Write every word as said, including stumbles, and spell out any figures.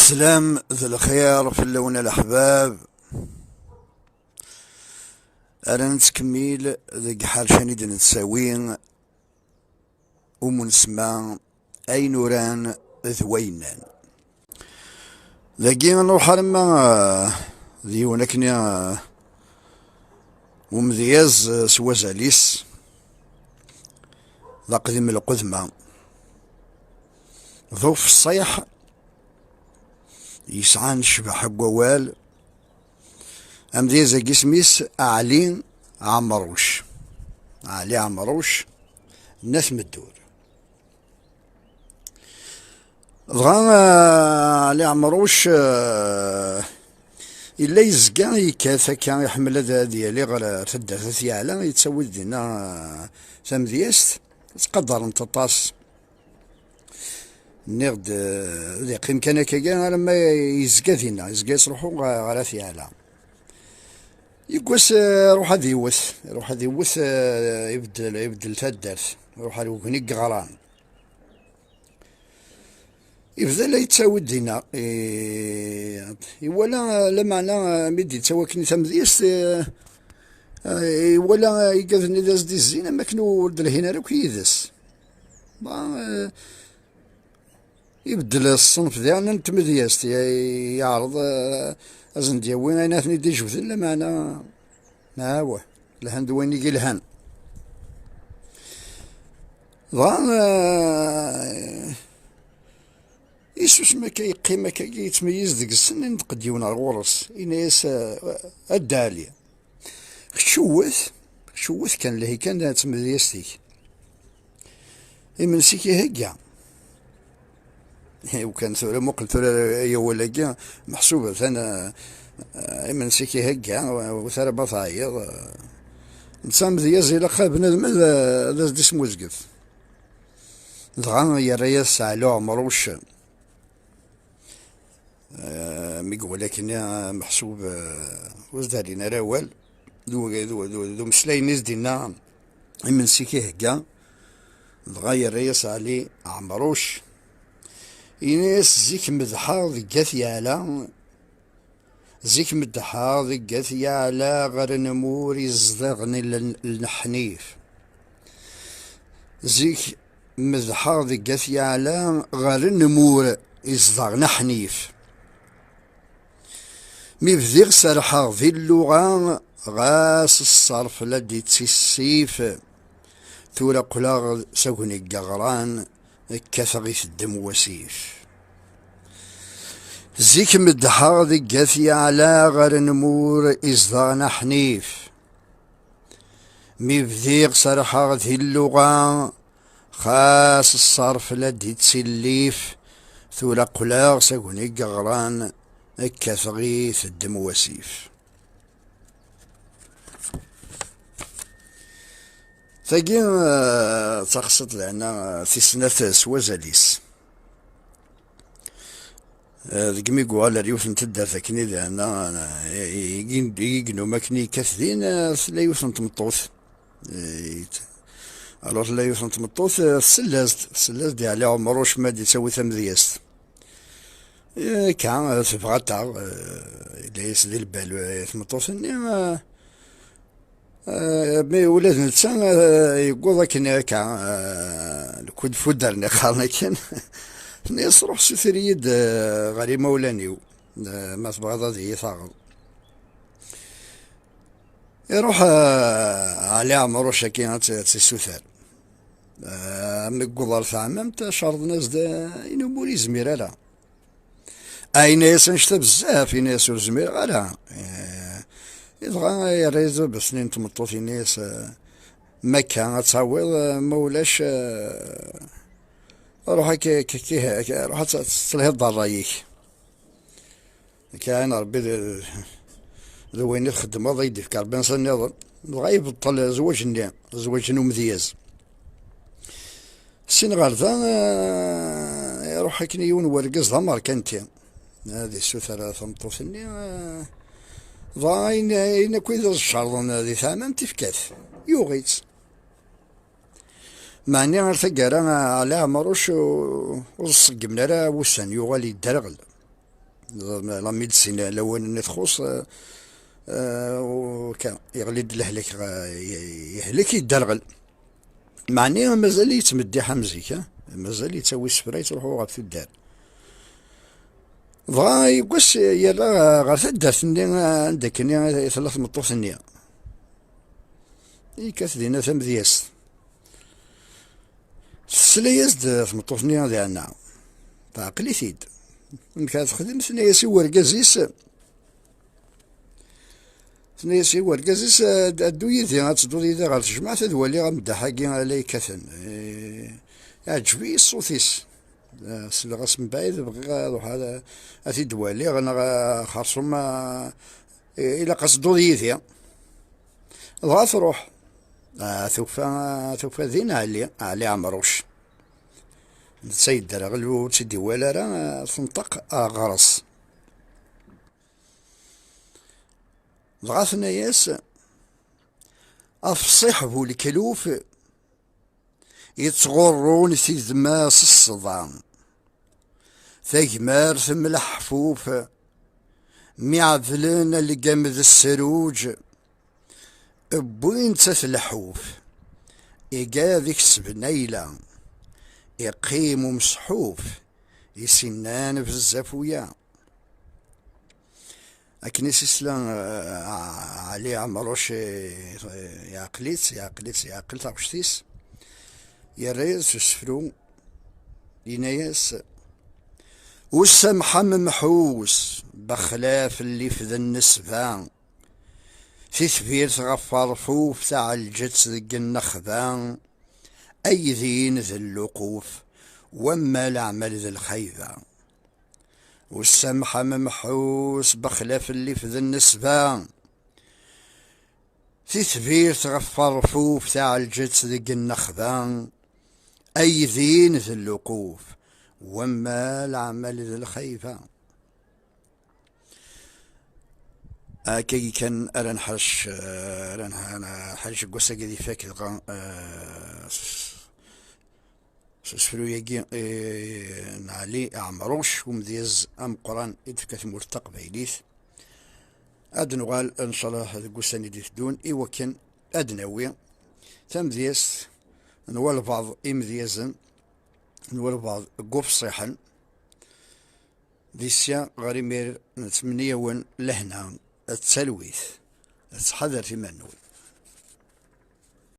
Sslam d lxir fell-awen a leḥbab. Ara nettkemmil deg ḥercan i d-nettawi umunesma ayen uran d wayennan. Dagi nruḥ arma, ah, d yiwen akkenni, ah, umedyaz, ah, s wazal-is d aqdim n lqudma, d ufṣiḥ, yesɛan ccbaḥa n wawal. Amedyaz-agi isem-is Ɛli Ɛemruc. Ɛli Ɛemruc n At Meddur. Dɣa, eh, Ɛli Ɛemruc, eh, yella yezga yekkat akka, iḥemmel ad, ad yali ɣer, eh, taddart At Yeɛla, yettawi-d dinna, eh, tamedyazt, ttqadaren-t aṭas. Nniɣ-d, eh, ad yeqqim kan akkagi arma yezga dinna, yezga yettruḥu ɣer, ɣer At Yeɛla. Yiwwas, eh, iruḥ ad iwet, iruḥ ad iwet, eh, ibeddel, ibeddel taddart, iruḥ ar ugni n yeɣran. Yebda la yettawi-d dinna, eh, iwala, lameɛna, eh, mi d-yettawi akken i tamedyazt, eh, eh, iwala igad-nni d as-d-izzin am akken ur d-lhin ara akk yid-s. Dɣa, eh, ibeddel ṣṣenf diɣen n tmedyazt, ye-, yeɛreḍ, eh, ad sen-d-yawi ayen ara ten-id-ijebden, lameɛna, awah, lhan d wayen i yelhan. Dɣa, eh, isusem akka, yeqqim akka, yettmeyyiz deg-sen, inṭeq-d yiwen ɣer ɣur-s, yenna-yas, eh, a Dda Ɛli, kečč wwet, kečč wwet kan, lhi kan d tmedyazt-ik. Imensi-k ihegga. Ukan tura, muqel tura ay awal-agi, meḥsub atan, eh, imensi-k ihegga, wwet ara ma teɛyiḍ, eh. Netta amedyaz ilaq bnadem ad, ad as-d-ismuzget. Dɣa yerra-yas Ɛli Ɛemruc, eh, mi iwala akken, eh, meḥsub, eh, ur s-d-rrin ara awal, d u-, d u-, d u-, d umeslay-nni i s-d-inna imensi-k ihegga, dɣa yerra-yas Ɛli Ɛemruc, yenna-yas, zik medḥeɣ deg At Yeɛla, zik medḥeɣ deg At Yeɛla ɣer Nmur izdeɣen l-, lneḥnif. Zik medḥeɣ deg At Yeɛla ɣer Nmur izdeɣen aḥnif. Mi bdiɣ serḥeɣ di lluɣa, ɣas ṣṣerf la d-ittissif. Tura qqleɣ s agni n yeɣran, kkateɣ iteddem wasif. Zik medḥeɣ deg At Yeɛla ɣer Nmur izdeɣen aḥnif. Mi bdiɣ serḥeɣ di lluɣa, xas ṣṣerf la d-ittillif, tura qqleɣ s agni n yeɣran, kkateɣ iteddem wasif. Tagi, eh, d taxṣiṭ lehna, eh, tis snat s wazal-is. Eh, deg mi yuɣal ar yiwet n taddart akken i lehna, eh, i, i, i, i yennum akken yekkat din, eh, tella yiwet n tmeṭṭut. Eh, alors tella yiwet n tmeṭṭut, eh, tsell-as-d, tsell-as-d i Ɛli Ɛemruc ma d-yettawi tamedyazt. Eh, akka, eh, tebɣa-t-aɣ, eh, yella-yas di lbal, eh, tmeṭṭut-nni, eh, eh, mi ula d netta, eh, yewweḍ akken akka, eh, lkud fudder-nni qqaren akken. Tenna-yas, "Ruḥ suter-iyi-d, eh, ɣer imawlan-iw, eh, ma tebɣiḍ ad iyi-taɣeḍ." Iruḥ, eh, Ɛli Ɛemruc-agi ad tt-, ad tt-issuter. Eh, mi yewweḍ ɣer teɛmamt, cerḍen-as-d, eh, yenna-yas ur yezmir ara. Yenna-yas annect-a bezzaf, yenna-yas ur zmireɣ ara. Eh, dɣa yerra-yas-d baba-s-nni n tmeṭṭut, yenna-yas, eh, "Ma akka ad tawiḍ, eh, ma ulac, eh, ruḥ akka, akka, akka, ruḥ ad tt-, ad telhiḍ d ṛṛay-ik." Akka, ayen Ṛebbi d, d wayen i txeddmeḍ, ad yi-d-ifk Ṛebbi ansa nniḍen. Dɣa ibeṭṭel zzwaǧ-nni, zzwaǧ n umedyaz. Sin ɣer da, eh, iruḥ akken i yiwen wergaz d amerkanti. Ad issuter tameṭṭut-nni, eh, dɣa ayen, ayen akk i d cerḍen di teɛmamt ifka-t. Yuɣ-itt. Meɛni ar taggara, Ɛli Ɛemruc ur, ur ṣeggmen ara wussan, yuɣal yedderɣel. La médecine, lawan-nni txuṣ, eh, eh, u kan, yeɣli-d lehlak, eh, yehlek, yedderɣel. Meɛni mazal yettmeddiḥ am zik, eh? Mazal yettawi isefra, yettruḥu ɣer tuddar. Dɣa yeggas yerra ɣer taddart-nni, eh, anda akken i tella tmeṭṭut-nni. Yekkat dinna tamedyazt. Tesla-yas-d tmeṭṭut-nni diɛna. Teɛqel-it-id. Amek ara texdem? Tenna-yas i urgaz-is, tenna-yas i urgaz-is, "Ad-, ddu yid-i, ad tedduḍ yid-i ɣer tejmaɛt, ad waliɣ ameddaḥ-agi ala yekkaten." Eh, iɛǧeb-iyi ṣṣut-is. Eh, sleɣ-as mebɛid, bɣiɣ ad ruḥeɣ ad, ad t-id-waliɣ, neɣ, eh, xerṣum, eh, ilaq ad tedduḍ yid-i. Dɣa truḥ. Ah, tufa, tufa din Ɛli, Ɛli Ɛemruc. Netta yedderɣel, ur tt-id-iwala ara, ah, tenṭeq, ah, ɣer-s. Dɣa tenna-yas: "Afṣiḥ bu lekluf yettɣurrun tidma s ṣṣda. Tagmert mleḥfuf, mi ɛedlen algam d sruǧ, wwin-tt at lḥuf. Igad ikesben ayla, iqqim umesḥuf, isinnan bezzaf uya." Akken i s-isla, eh, Ɛli Ɛemruc, eh, yeɛqel-itt, yeɛqel-itt, yeɛqel taɣect-is, yerra-yas s usefru, yenna-yas: "Ussamḥ a Memḥus, bexlaf llif d nnesba, titbirt ɣef ṛṛfuf, taɛelǧet deg nnexba, aydin d lluquf, wamma leɛmal d lxayba." Ussamḥ a Memḥus, bexlaf llif d nnesba, titbirt ɣef ṛṛfuf, taɛelǧet deg nnexba, aydin d lluquf, wamma leɛmal d lxayba. Akkagi kan ara nḥac, eh, ara nḥ-, nḥac deg wass-agi ad ifak, dɣa, eh, s-, s usefru-agi, eh, n Ɛli Ɛemruc, umedyaz ameqqran i d-tefka tmurt taqbaylit. Ad nuɣal, ncallah, deg ussan i d-iteddun, i wakken ad nawi tamedyazt n walbaɛḍ imedyazen, n walbaɛḍ n wufṣiḥen. Di sya ɣer imir, nettmenni-yawen lehna, d talwit, d ttḥadaret iman-nwen.